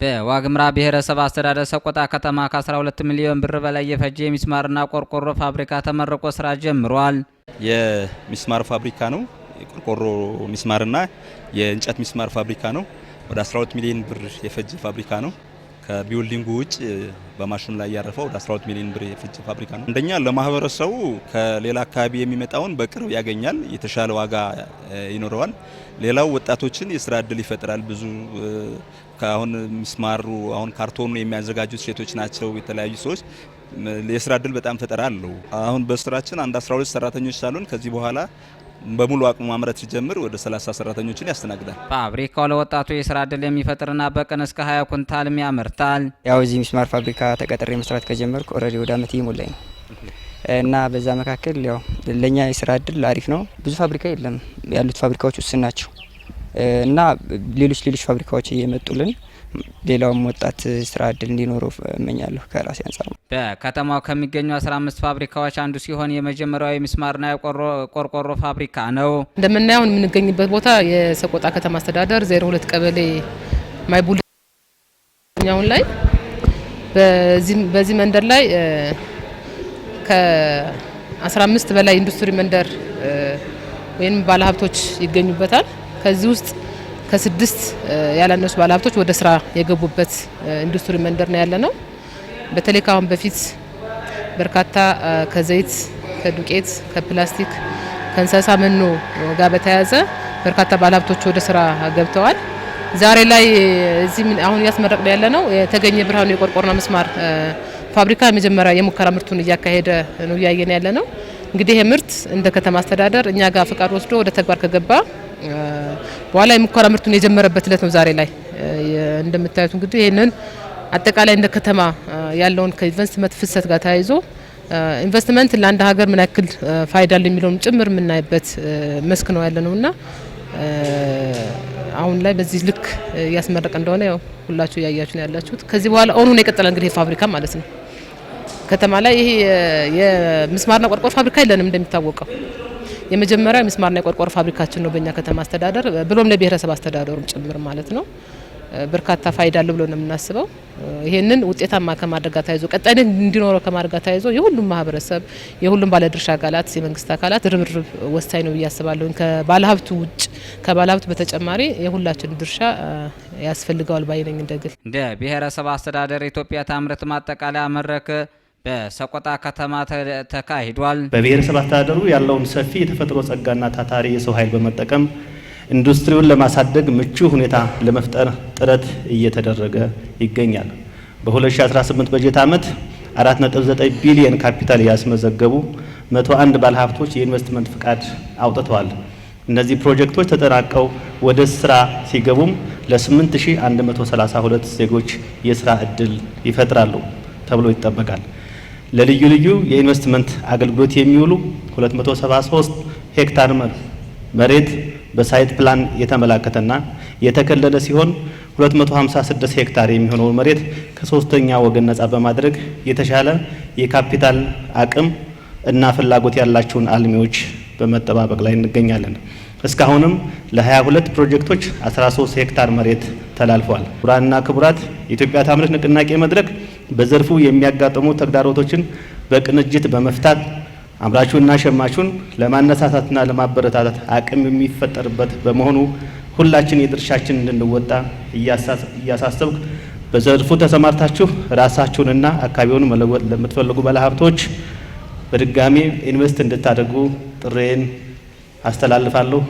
በዋግምራ ብሔረሰብ አስተዳደር ሰቆጣ ከተማ ከ12 ሚሊዮን ብር በላይ የፈጀ የሚስማርና ቆርቆሮ ፋብሪካ ተመርቆ ስራ ጀምሯል። የሚስማር ፋብሪካ ነው። የቆርቆሮ ሚስማርና የእንጨት ሚስማር ፋብሪካ ነው። ወደ 12 ሚሊዮን ብር የፈጀ ፋብሪካ ነው። ከ building ኡ ውጭ በማሽኑ ላይ ያረፈው ወደ 12 ሚሊዮን ብር የፈጀ ፋብሪካ ነው። አንደኛ ለማህበረሰቡ ከሌላ አካባቢ የሚመጣውን በቅርብ ያገኛል፣ የተሻለ ዋጋ ይኖረዋል። ሌላው ወጣቶችን የስራ እድል ይፈጥራል። ብዙ አሁን ሚስማሩ አሁን ካርቶኑ የሚያዘጋጁት ሴቶች ናቸው። የተለያዩ ሰዎች የስራ እድል በጣም ፈጠራ አለው። አሁን በስራችን አንድ 12 ሰራተኞች አሉን። ከዚህ በኋላ በሙሉ አቅሙ ማምረት ሲጀምር ወደ 30 ሰራተኞችን ያስተናግዳል። ፋብሪካው ለወጣቱ የስራ እድል የሚፈጥርና በቀን እስከ 20 ኩንታልም ያመርታል። ያው እዚህ ሚስማር ፋብሪካ ተቀጥሬ መስራት ከጀመርኩ already ወደ አመት እየሞላኝ ነው እና በዛ መካከል ያው ለኛ የስራ እድል አሪፍ ነው። ብዙ ፋብሪካ የለም፣ ያሉት ፋብሪካዎች ውስን ናቸው እና ሌሎች ሌሎች ፋብሪካዎች እየመጡልን ሌላውም ወጣት ስራ እድል እንዲኖረው እመኛለሁ ከራሴ አንጻር ነው። በከተማው ከሚገኙ 15 ፋብሪካዎች አንዱ ሲሆን የመጀመሪያው የሚስማርና የቆርቆሮ ፋብሪካ ነው። እንደምናየው የምንገኝበት ቦታ የሰቆጣ ከተማ አስተዳደር 02 ቀበሌ ማይቡል አሁን ላይ በዚህ መንደር ላይ ከ15 በላይ ኢንዱስትሪ መንደር ወይም ባለሀብቶች ይገኙበታል። ከዚህ ውስጥ ከስድስት ያላነሱ ባለሀብቶች ወደ ስራ የገቡበት ኢንዱስትሪ መንደር ነው ያለ ነው። በተለይ ከአሁን በፊት በርካታ ከዘይት፣ ከዱቄት፣ ከፕላስቲክ፣ ከእንስሳ መኖ ጋር በተያያዘ በርካታ ባለሀብቶች ወደ ስራ ገብተዋል። ዛሬ ላይ እዚህ አሁን እያስመረቅን ያለ ነው የተገኘ ብርሃኑ የቆርቆሮና ምስማር ፋብሪካ የመጀመሪያ የሙከራ ምርቱን እያካሄደ ነው እያየን ያለ ነው። እንግዲህ ይህ ምርት እንደ ከተማ አስተዳደር እኛ ጋር ፍቃድ ወስዶ ወደ ተግባር ከገባ በኋላ የሙከራ ምርቱን የጀመረበት እለት ነው ዛሬ ላይ እንደምታዩት። እንግዲህ ይህንን አጠቃላይ እንደ ከተማ ያለውን ከኢንቨስትመንት ፍሰት ጋር ተያይዞ ኢንቨስትመንት ለአንድ ሀገር ምን ያክል ፋይዳ አለው የሚለውን ጭምር የምናይበት መስክ ነው ያለ ነውና አሁን ላይ በዚህ ልክ እያስመረቀ እንደሆነ ያው ሁላችሁ እያያችሁ ነው ያላችሁት። ከዚህ በኋላ ኦኑ ነው የቀጠለ እንግዲህ ፋብሪካ ማለት ነው። ከተማ ላይ ይሄ የምስማርና ቆርቆሮ ፋብሪካ የለንም እንደሚታወቀው የመጀመሪያው የምስማርና የቆርቆሮ ፋብሪካችን ነው በእኛ ከተማ አስተዳደር ብሎም ለብሔረሰብ አስተዳደሩም ጭምር ማለት ነው። በርካታ ፋይዳ አለው ብሎ ነው የምናስበው። ይሄንን ውጤታማ ከማድረግ ጋር ተያይዞ ቀጣይነት እንዲኖረው ከማድረግ ጋር ተያይዞ የሁሉም ማህበረሰብ፣ የሁሉም ባለድርሻ አካላት፣ የመንግስት አካላት ርብርብ ወሳኝ ነው ብዬ አስባለሁ። ከባለሀብቱ ውጭ ከባለሀብቱ በተጨማሪ የሁላችን ድርሻ ያስፈልገዋል ባይ ነኝ። እንደግል እንደ ብሔረሰብ አስተዳደር ኢትዮጵያ ታምርት ማጠቃለያ መድረክ በሰቆጣ ከተማ ተካሂዷል። በብሔረሰብ አስተዳደሩ ያለውን ሰፊ የተፈጥሮ ጸጋና ታታሪ የሰው ኃይል በመጠቀም ኢንዱስትሪውን ለማሳደግ ምቹ ሁኔታ ለመፍጠር ጥረት እየተደረገ ይገኛል። በ2018 በጀት ዓመት 4.9 ቢሊዮን ካፒታል ያስመዘገቡ 101 ባለሀብቶች የኢንቨስትመንት ፍቃድ አውጥተዋል። እነዚህ ፕሮጀክቶች ተጠናቀው ወደ ስራ ሲገቡም ለ8132 ዜጎች የስራ እድል ይፈጥራሉ ተብሎ ይጠበቃል። ለልዩ ልዩ የኢንቨስትመንት አገልግሎት የሚውሉ 273 ሄክታር መሬት በ site plan የተመላከተና የተከለለ ሲሆን 256 ሄክታር የሚሆነው መሬት ከሶስተኛ ወገን ነጻ በማድረግ የተሻለ የካፒታል አቅም እና ፍላጎት ያላቸውን አልሚዎች በመጠባበቅ ላይ እንገኛለን። እስካሁንም ለ22 ፕሮጀክቶች 13 ሄክታር መሬት ተላልፏል። ክቡራንና ክቡራት፣ የኢትዮጵያ ታምርት ንቅናቄ መድረክ በዘርፉ የሚያጋጥሙ ተግዳሮቶችን በቅንጅት በመፍታት አምራቹንና ሸማቹን ለማነሳሳትና ለማበረታታት አቅም የሚፈጠርበት በመሆኑ ሁላችን የድርሻችን እንድንወጣ እያሳሰብኩ በዘርፉ ተሰማርታችሁ ራሳችሁንና አካባቢውን መለወጥ ለምትፈልጉ ባለሀብቶች በድጋሚ ኢንቨስት እንድታደርጉ ጥሪዬን አስተላልፋለሁ።